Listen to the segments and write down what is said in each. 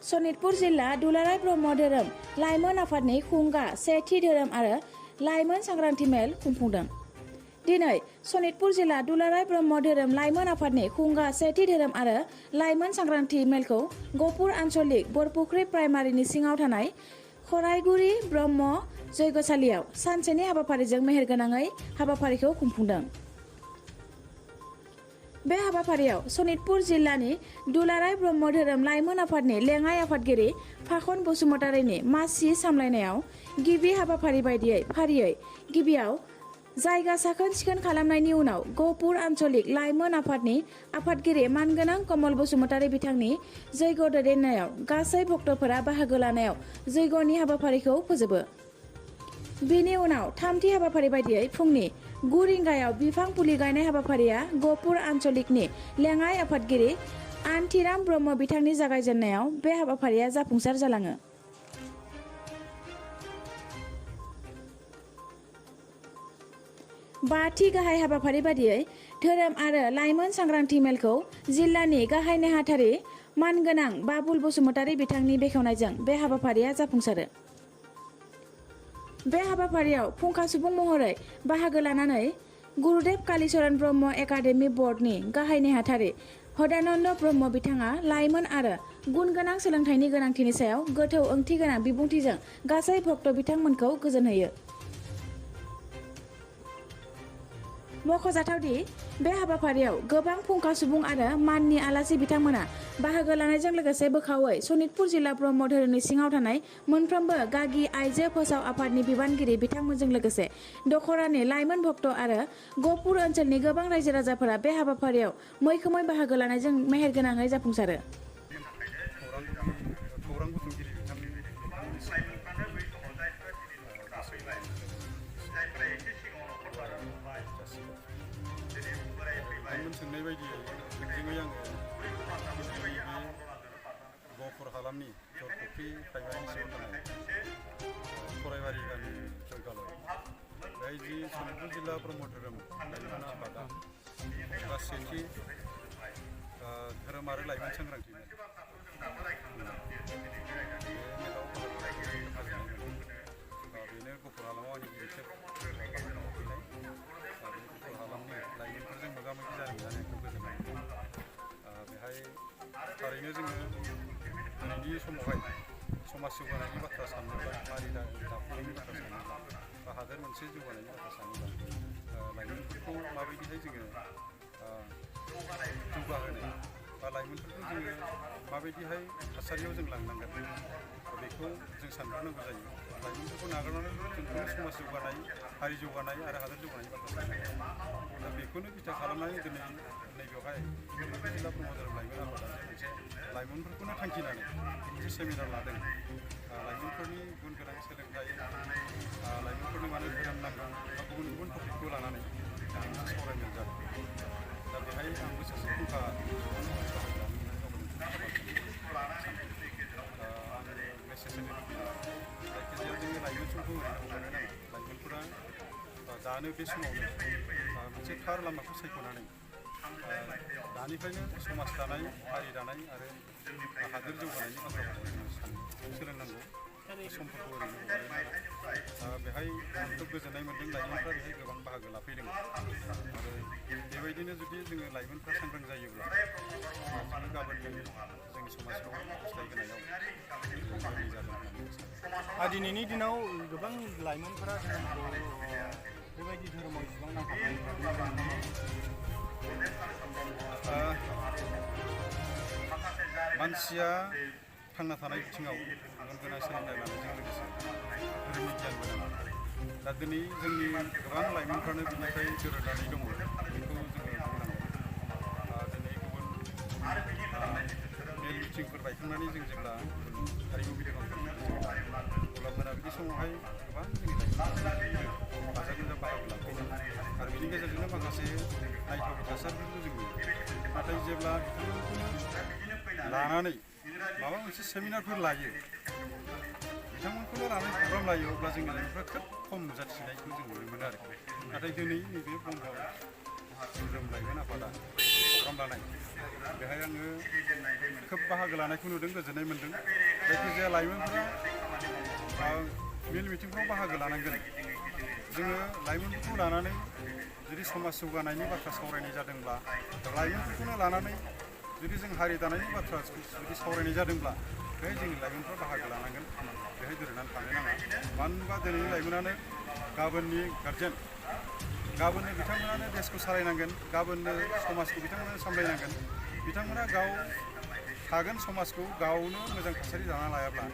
सनितपुर जिल्ला दुलाराय ब्रह्म धोरोम लाइमोन आफादनि खुंगा सेथि धोरोम आरो लाइमोन सांग्रांथि मेल खुंफुंदों। दिनै सनितपुर जिल्ला दुलाराय ब्रह्म धोरोम लाइमोन आफादनि खुंगा सेथि धोरोम आरो लाइमोन सांग्रांथि मेलखौ गहपुर आन्चलिक बरपुख्रि प्राइमारिनि सिङाव थानाय खराइगुरि ब्रह्म जयगसालियाव सानसेनि हाबाफारिजों मेहेरगोनाङै हाबाफारिखौ खुंफुंदों। बे हाबाफारियाव सनितपुर जिल्लानि दुलाराय ब्रह्म धोरोम लाइमोन आफादनि लेङाइ आफादगिरि फाखन बसुमतारिनि मासि सामलायनायाव गिबि हाबाफारि बायदियै फारियै गिबियाव जायगा साखोन सिखोन खालामनायनि उनाव गहपुर आन्चलिक लाइमोन आफादनि आफादगिरि मानगोनां कमल बसुमतारि बिथांनि जैग दैदेननायाव गासै भक्तफोरा बाहागो लानायाव जैगनि हाबाफारिखौ फोजोबो। बिनि उनाव थामथि हाबाफारि बायदियै फुंनि 9 रिंगायाव बिफां फुलि गायनाय हाबाफारिया गहपुर आन्चलिकनि लेङाइ आफादगिरि आनथिराम ब्रह्म बिथांनि जागायजेननायाव बे हाबाफारिया जाफुंसार जालाङो। बाथि गाहाय हाबाफारि बादियै धोरोम आरो लाइमोन सांग्रांथि मेलखौ जिल्लानि गाहाय नेहाथारि मानगोनां बाबुल बसुमतारि बिथांनि बेखेवनायजों बे हाबाफारिया जाफुंसारो। बे हाबाफारियाव फुंखा सुबुं महरै बाहागो लानानै गुरुदेव कालीचरण ब्रह्म एकाडेमि बर्डनि गाहाय नेहाथारि हदानन्द ब्रह्म बिथाङा लाइमोन आरो गुन गोनां सोलोंथाइनि गोनांथिनि सायाव गोथौ ओंथि गोनां बिबुंथिजों गासै भक्त बिथांमोनखौ गोजोनहोयो। मख'जाथावदि बे हाबाफारियाव गोबां फुंखा सुबुं आरो माननि आलासि बिथांमोना बाहागो लानायजों लोगोसे बोखावै सनितपुर जिल्ला ब्रह्म धोरोमनि सिङाव थानाय मोनफ्रोमबो गागि आइजो फोसाव आफादनि बिबानगिरि बिथांमोनजों लोगोसे दखरानि लाइमोन भक्त आरो गहपुर ओनसोलनि गोबां रायजो राजाफोरा बे हाबाफारियाव मैखोमै बाहागो लानायजों मेहेरगोनाङै जाफुंसारो। सोंनाय बायदियै थोंजोङै आङो गहपुर हालामनि बरपुख्रि प्राइमारिनि सिङाव थानाय खराइबारि गामि जयगालय बेहाय जि सनितपुर जिल्ला ब्रह्म धोरोम लाइमोन आफादा सेथि धोरोम आरो लाइमोन सांग्रांथि मेल बेनो गहपुर हालामाव आंनि गिबि खेब फैनाय गहपुर हालामनि लाइमोनफोरजों मोगा मोगि जानो मोननायखौ गोजोननाय मोनदों। बेहाय थारैनो जोङो दिनैनि समावहाय समाज जौगानायनि बाथ्रा सानोब्ला हारि दाफुंनायनि बाथ्रा सानोब्ला बा हादोर मोनसे जौगानायनि बाथ्रा सानोब्ला लाइमोनफोरखौ माबायदिहाय जोङो जौगाहोनाय बा लाइमोनफोरखौ जोङो माबायदिहाय थासारियाव जों लांनांगोन बेखौ जों सानग्रोनांगौ जायो। लाइमोनफोरखौ नागारनानै जों समाज जौगानाय हारि जौगानाय आरो हादोर जौगानायनि बाथ्रा साननांगौ। दा बेखौनो बिथा खालामनानै दिनै नैबेवहाय सनितपुर जिल्ला ब्रह्म धोरोम लाइमोन आफादा मोनसे लाइमोनफोरखौनो थांखिनानै मोनसे सेमिनार लादों। लाइमोनफोरनि गुन गोनां सोलोंथाइ लाइमोनफोरनो मानो धोरोम नांगौ बा गुबुन गुबुन टपिकखौ लानानै मोनसे सावरायमेल जादों। दा बेहाय आंबो सासे फुंखा मेसेज होनो जायखिजाया जोङो लाइमोन समखौ ओरैनो हगारनो नाङा। लाइमोनफोरा दानो बे समावनो मोनसे थार लामाखौ सायख'नानै दानिफ्रायनो समाज दानाय हारि दानाय आरो हादोर जौगानायनि बाथ्राफोरखौ जोङो सोलोंनांगौ। समफोरखौ ओरैनो हगारनो नाङा। बेहाय खोब गोजोननाय मोन्दों लाइमोनफ्रा बेहाय गोबां बाहागो लाफैदों आरो बेबायदिनो जुदि जोङो लाइमोनफ्रा सांग्रां जायोब्ला जोङो गाबोन जोंनि समाजखौ गुस्लायहोनायाव गोरलै जागोन होननानै सानो। दिनैनि दिनाव गोबां लाइमोनफोरा धोरोमखौ बेबायदि धोरोमाव इसेबां नांथाबनानै मानसिया थांना थानाय बिथिङाव गुन गोनां सोलोंथाइ लानायजों लोगोसे धोरोमनि गियानबो नांगौ। दा दिनै जोंनि गोबां लाइमोनफ्रानो बिनिफ्राय दोरोदनानै दङ बेखौ जोङो बुंनांगोन। दिनै गुबुन मेल मिटिंफोर बायखांनानै जों जेब्ला हारिमु बिलिफांफोर अब्ला मोनाबिलि समावहाय गोबां जोंनि लाइमोनफोरा गाजा गोमजा बाहागो लाफैदों आरो बिनि गेजेरजोंनो माखासे नायथावै थासारिफोरखौ जों नुयो। नाथाय जेब्ला बिथांमोनखौनो लानानै माबा मोनसे सेमिनारफोर लायो बिथांमोनखौनो लानानै प्रग्राम लायो अब्ला जोंनि लाइमोनफ्रा खोब खम नुजाथिनायखौ जों नुनो मोनो आरो। नाथाय दिनै नैबे ब्रह्म धोरोम लाइमोन आफादा प्रग्राम लानाय बेहाय आङो खोब बाहागो लानायखौ नुदों गोजोननाय मोन्दों जायखिजाया लाइमोनफोरा मेल मिटिंफ्राव बाहागो लानांगोन जोङो लाइमोनफोरखौ लानानै जुदि समाज जौगानायनि बाथ्रा सावरायनाय जादोंब्ला लाइमोनफोरखौनो लानानै जुदि जों हारि दानायनि बाथ्रा जुदि सावरायनाय जादोंब्ला बेहाय जोंनि लाइमोनफ्रा बाहागो लानांगोन बेहाय दोरोनानै थानो नाङा मानो होनबा दिनैनि लाइमोनानो गाबोननि गारजेन गाबोननो बिथांमोनानो देशखौ सालायनांगोन गाबोननो समाजखौ बिथांमोनानो सामलायनांगोन बिथांमोना गाव थागोन समाजखौ गावनो मोजां थासारि दाना लायाब्ला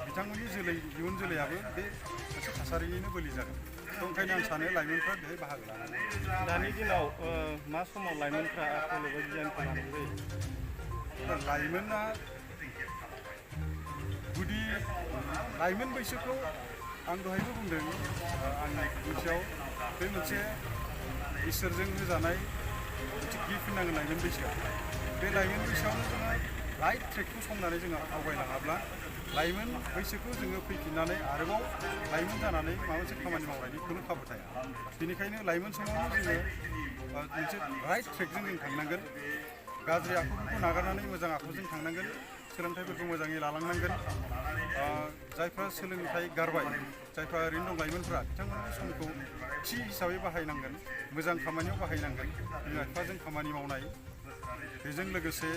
बिथांमोननि इयुन जोलैयाबो बे मोनसे थासारिनिनो बोलि जागोन ओंखायनो आं सानो लाइमोनफ्रा बेहाय बाहागो लानांगोन दानि दिनाव मा समाव लाइमोनफ्रा आखल एबा गियानखौ लानांगौ जायो लाइमोना गुदि लाइमोन बैसोखौ आं दहायबो बुंदों आंनि बिबुंथियाव बे मोनसे इसोरजों होजानाय मोनसे गिफ्ट होनांगोन लाइमोन बैसोआ बे लाइमोन बैसोआवनो जोङो राइट ट्रेकखौ संनानै जोङो आवगायलाङाब्ला लाइमोन बैसोखौ जोङो फैफिननानै आरोबाव लाइमोन जानानै माबा मोनसे खामानि मावनायनि खुनु खाबु थाया बेनिखायनो लाइमोन समावनो जोङो मोनसे राइट ट्रेकजों जों थांनांगोन गाज्रि आखुफोरखौ नागारनानै मोजां आखुजों थांनांगोन सोलोंथाइफोरखौ मोजाङै लालांनांगोन जायफ्रा सोलोंथाइ गारबाय जायफ्रा ओरैनो दं लाइमोनफ्रा बिथांमोननि समखौ थि हिसाबै बाहायनांगोन मोजां खामानियाव बाहायनांगोन बिमा बिफाजों खामानि मावनाय बेजों लोगोसे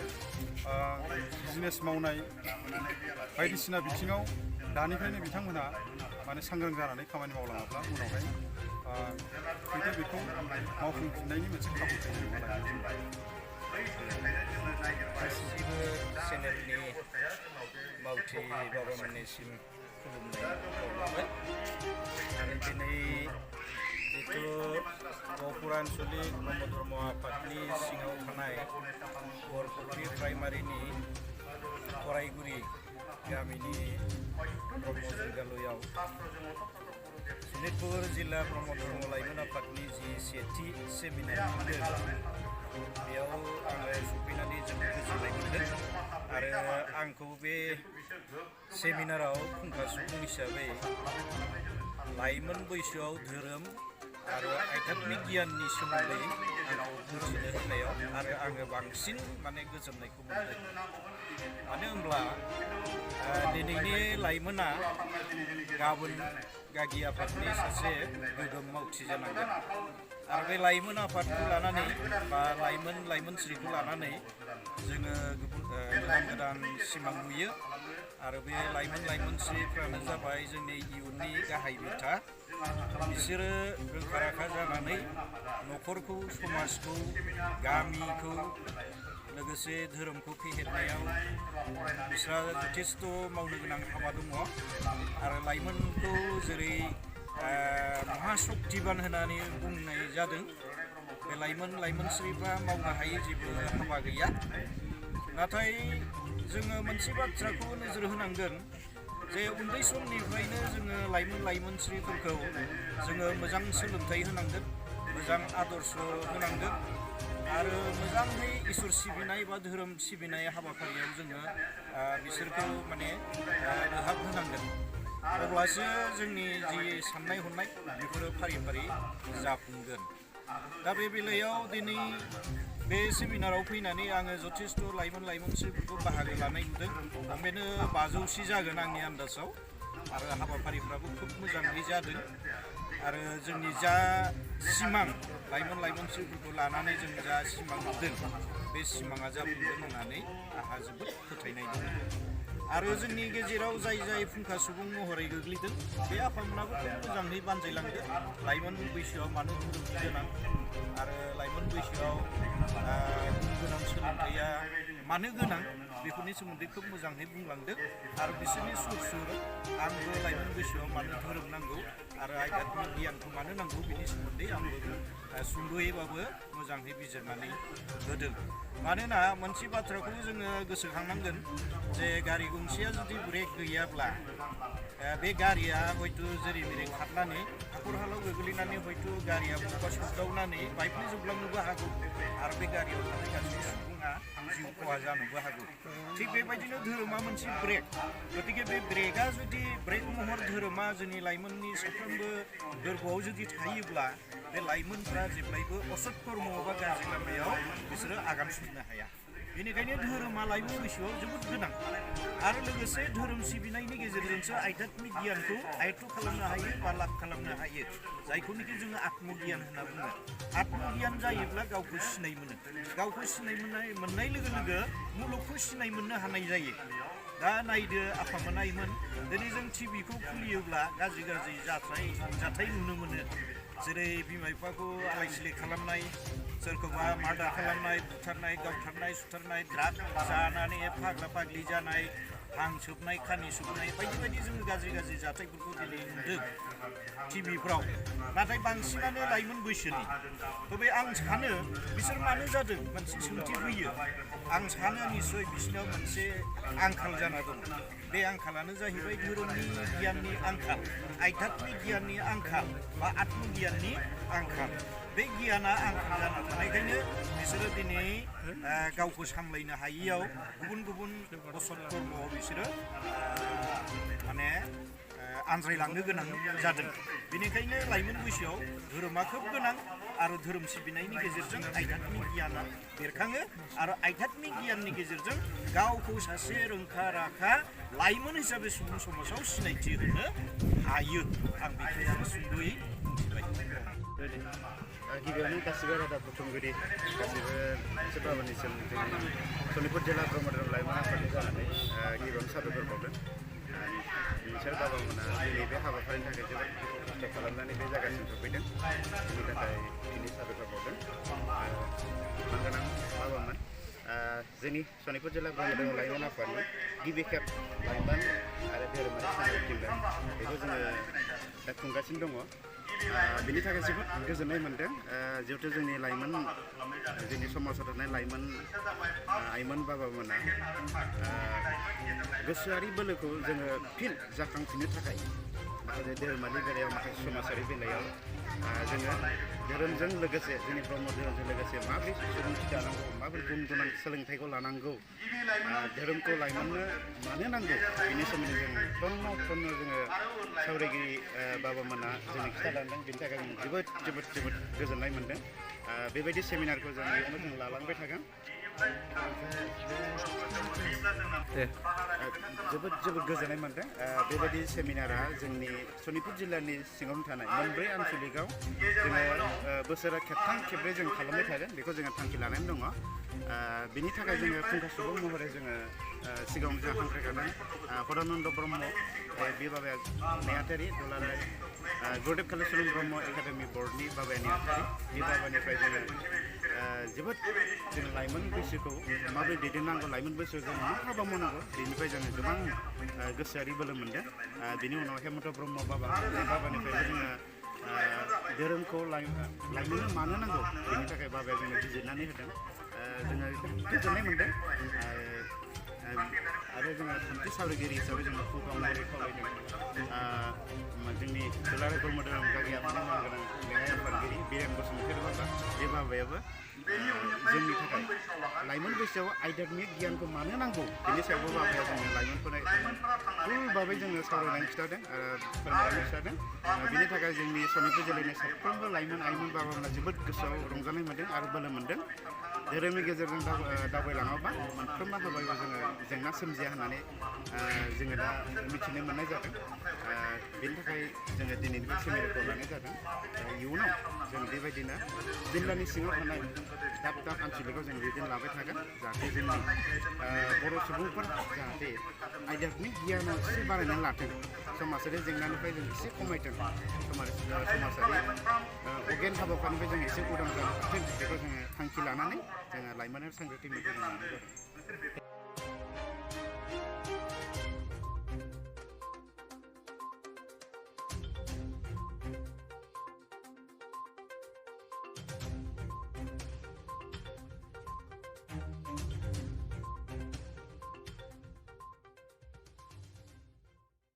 बिजनेस मावनाय बायदिसिना बिथिङाव दानिफ्रायनो बिथांमोनहा माने सांग्रां जानानै खामानि मावलाङाब्ला उनावहाय हयथ' बेखौ मावफुंफिननायनि मोनसे खाबु थायो नङा गासिबो चेनेलनि मावथि बाबामोननिसिम खुलुमनाय बावहरबाय आरो दिनै जिथु गहपुर आन्चलिक ब्रह्म धर्म आफादनि सिङाव थानाय बरफुख्रि प्राइमारिनि फरायगुरि गामिनि ब्रह्म जयगालयाव सनितपुर जिल्ला ब्रह्म धर्म लाइमोन आफादनि जि सेथि सेमिनार खुंदों बेयाव आङो सफैनानै जोबोद गोजोननाय मोन्दों आरो आंखौ बे सेमिनाराव फुंखा सुबुं हिसाबै लाइमोन बैसोआव धोरोम आरो आध्यात्मिक गियाननि सोमोन्दै आंखौ बुंथिनो होनायाव आरो आङो बांसिन माने गोजोननायखौ मोन्दों मानो होनब्ला दिनैनि लाइमोना गाबोन गागि आफादनि सासे गोग्गोम मावथि जानांगोन आरो बे लाइमोन आफादखौ लानानै बा लाइमोनस्रिखौ लानानै जोङो गोदान गोदान सिमां नुयो आरो बे लाइमोनस्रिफ्रानो जाबाय जोंनि इयुननि गाहाय बिथा बिसोरो रोंखा राखा जानानै न'खरखौ समाजखौ गामिखौ लोगोसे धोरोमखौ फेहेरनायाव बिस्रा जथेस्थ' मावनो गोनां हाबा दङ आरो लाइमोनखौ जेरै महाशक्तिबान होननानै बुंनाय जादों बे लाइमोनस्रिफ्रा मावनो हायै जेबो हाबा गैया नाथाय जोङो मोनसे बाथ्राखौ नोजोर होनांगोन जे उन्दै समनिफ्रायनो जोङो लाइमोनस्रिफोरखौ जोङो मोजां सोलोंथाइ होनांगोन मोजां आदर्श होनांगोन आरो मोजाङै इसोर सिबिनाय बा धोरोम सिबिनाय हाबाफारियाव जोङो बिसोरखौ माने लोहाब होनांगोन अब्लासो जोंनि जि साननाय हनाय बेफोरो फारि फारि जाफुंगोन दा बे बेलायाव दिनै बे सेमिनाराव फैनानै आङो जथेस्थ' लाइमोनस्रिफोरखौ बाहागो लानाय नुदों बेनो 500 जागोन आंनि आन्दाजाव आरो हाबाफारिफ्राबो खोब मोजाङै जादों आरो जोंनि जा सिमां लाइमोनस्रिफोरखौ लानानै जों जा सिमां नुदों बे सिमाङा जाफुंगोन होननानै आंहा जोबोद फोथायनाय दङ आरो जोंनि गेजेराव जाय फुंखा सुबुं महरै गोग्लैदों बे आफामोनाबो खोब मोजाङै बानजायलांदों लाइमोन बैसोआव मानो धोरोम गोनां आरो लाइमोन बैसोआव गोनां सोलोंथाइया मानो गोनां बेफोरनि सोमोन्दै खोब मोजाङै बुंलांदों आरो बिसोरनि सुर आंबो लाइमोन बैसोआव मानो धोरोम नांगौ आरो आध्यात्मिक गियानखौ मानो नांगौ बेनि सोमोन्दै आंबो सुंद'यैबाबो मोजाङै बिजिरनानै होदों मानोना मोनसे बाथ्राखौ जोङो गोसोखांनांगोन जे गारि गंसेया जुदि ब्रेक गैयाब्ला बे गारिया हयथ' जेरै मेरै खारनानै हाखर हालाव गोग्लैनानै हयथ' गारिया बबेबा सौदावनानै बायफ्लेजोबलांनोबो हागौ आरो बे गारियाव थानाय गासै सुबुङा जिउ खहा जानोबो हागौ थिग बेबायदिनो धोरोमा मोनसे ब्रेक गतिके बे ब्रेकआ जुदि ब्रेक महर धोरोमा जोंनि लाइमोननि साफ्रोमबो गोरबोआव जुदि थायोब्ला बे लाइमोनफ्रा जेब्लायबो असत कर्म बा गाज्रि लामायाव बिसोरो आगान सुरनो हाया बेनिखायनो धोरोमा लाइमोन बैसोआव जोबोद गोनां आरो लोगोसे धोरोम सिबिनायनि गेजेरजोंसो आध्यात्मिक गियानखौ आयत्त खालामनो हायो बा लाभ खालामनो हायो जायखौनोखि जोङो आत्मगियान होनना बुङो आत्मगियान जायोब्ला गावखौ सिनाय मोनो गावखौ सिनाय मोननाय लोगो लोगो मुलुगखौ सिनाय मोननो हानाय जायो दा नायदो आफामोनायमोन दिनै जों टिभिखौ खुलियोब्ला गाज्रि गाज्रि जाथाय नुनो मोनो जेरै बिमा बिफाखौ आलाय सिलाय खालामनाय सोरखौबा मार्डार खालामनाय बुथारनाय गावथारनाय सुथारनाय द्राग जानानै फाग्ला फाग्लि जानाय हां सोबनाय खानि सोबनाय बायदि बायदि जोङो गाज्रि गाज्रि जाथायफोरखौ दिनै नुदों टिभिफ्राव नाथाय बांसिनानो लाइमोन बैसोनि तबे आं सानो बिसोर मानो जादों मोनसे सोंथि फैयो आं सानो निस्सय बिसोरनाव मोनसे आंखाल जाना दं बे आंखालानो जाहैबाय धोरोमनि गियाननि आंखाल आध्यात्मिक गियाननि आंखाल बा आत्मगियाननि आंखाल बे गियाना आंखाल जाना थानायखायनो बिसोरो दिनै गावखौ सामलायनो हायियाव गुबुन गुबुन असत कर्मआव बिसोरो माने आनज्रायलांनो गोनां जादों बेनिखायनो लाइमोन बैसोआव धोरोमा खोब गोनां आरो धोरोम सिबिनायनि गेजेरजों आध्यात्मिक गियाना बेरखाङो आरो आध्यात्मिक गियाननि गेजेरजों गावखौ सासे रोंखा राखा लाइमोन हिसाबै सुबुं समाजाव सिनायथि होनो हायो आं बेखौ सुंद'यै बुंथिबाय गिबियावनो गासिबो रादाब बुथुमगिरि गासिबो सोरबानिसिम जोंनि सनितपुर जिल्ला ब्रह्म धोरोम लाइमोन आफादनि जानानै गिबियावनो साबायखर बावदों बिसोर बाबामोना दिनै बे हाबाफारिनि थाखाय जोबोद खस्थ' खालामनानै बे जायगासिम सफैदों बिनि थाखाय दिनै साबायखर बावदों मानगोनां बाबामोन जोंनि सनितपुर जिल्ला ब्रह्म धोरोम लाइमोन आफादनि गिबि खेब लाइमोन आरो धोरोमारि सांग्रांथि बेखौ जोङो दा खुंगासिनो दङ बिनि थाखाय जोबोद गोजोननाय मोन्दों जिहेतु जोंनि लाइमोन जोंनि समाजाव थानाय लाइमोन आइमोन बाबामोना गोसोआरि बोलोखौ जोङो फिन जाखांफिननो थाखाय माखासे धोरोमारि बेलायाव माखासे समाजारि बेलायाव जोङो धोरोमजों लोगोसे जोंनि ब्रह्म धोरोमजों लोगोसे माबोरै सुबुंथि दानांगौ माबोरै गुन गोनां सोलोंथाइखौ लानांगौ धोरोमखौ लाइमोननो मानो नांगौ बेनि सोमोन्दै जों टन्न जोङो सावरायगिरि बाबामोना जोंनो खिथालांदों बेनि थाखाय जों जोबोद गोजोननाय मोन्दों बेबायदि सेमिनारखौ जों इयुनाव जों लालांबाय थागोन जोबोद गोजोननाय मोन्दों बेबायदि सेमिनारा जोंनि सनितपुर जिल्लानि सिङावनो थानाय मोनब्रै आनसलिकआव जोङो बोसोराव खेबथाम खेबब्रै जों खालामबाय थागोन बेखौ जोङो थांखि लानानै दङ बिनि थाखाय जोङो फुंखा सुबुं महरै जोङो सिगाङाव जों हांख्रायखादों हरानन्द ब्रह्म बे बाबाया नेहाथारि दुलाराय गुरुदेब कालिचरण ब्रह्म एकाडेमि बर्डनि बाबाया नेहाथारि बे बाबानिफ्राय जोङो जोबोद जों लाइमोन बैसोखौ माबोरै दैदेननांगौ लाइमोन बैसोआव जों मा हाबा मावनांगौ बेनिफ्राय जोङो गोबां गोसोआरि बोलो मोन्दों बेनि उनाव हेमन्त ब्रह्म बाबा बे बाबानिफ्रायबो जोङो धोरोमखौ लाइमोननो मानो नांगौ बेनि थाखाय बाबाया जोंनो बिजिरनानै होदों जोङो गोजोननाय मोन्दों आरो जोङो थामथि सावरायगिरि हिसाबै जोङो खुगा महरै खावलायदों जोंनि दुलाराय ब्रह्म धोरोम गागि आफादनि मानगोनां लेङाइ आफादगिरि बिरेन बसुमतारी बाबा बे बाबायाबो जोंनि थाखाय लाइमोन बैसोआव आध्यात्मिक गियानखौ मानो नांगौ बेनि सायावबो बाबाया जोंनो लाइमोनफोरनो फुल भाबै जोंनो सावरायनानै खिथादों फोरमायनानै खिथादों बेनि थाखाय जोंनि सनितपुर जिल्लानि साफ्रोमबो लाइमोन आइमोन बाबामोना जोबोद गोसोआव रंजानाय मोन्दों आरो बोलो मोन्दों धोरोमनि गेजेरजों दावबायलाङोबा मोनफ्रोमबो हाबायाव जोङो जेंना सोमजिया होननानै जोङो दा मिथिनो मोननाय जादों बेनि थाखाय जोङो दिनैनि बे सेमिनारखौ लानाय जादों इयुनाव जों बेबायदिनो जिल्लानि सिङाव थानाय दाब आनसलिकआव जों बिदिनो लाबाय थागोन जाहाथे जोंनि बर' सुबुंफोर जाहाथे आध्यात्मिक गियानाव एसे बारायनानै लाथों समाजारि जेंनानिफ्राय जों एसे खमायथों समाजारि अगेन हाबाफारिनिफ्राय जों एसे उदां जानो हाथों बेखौ जोङो थांखि लानानै जोङो लाइमोनारि सांग्रांथि मेलखौ जों लानाय जादों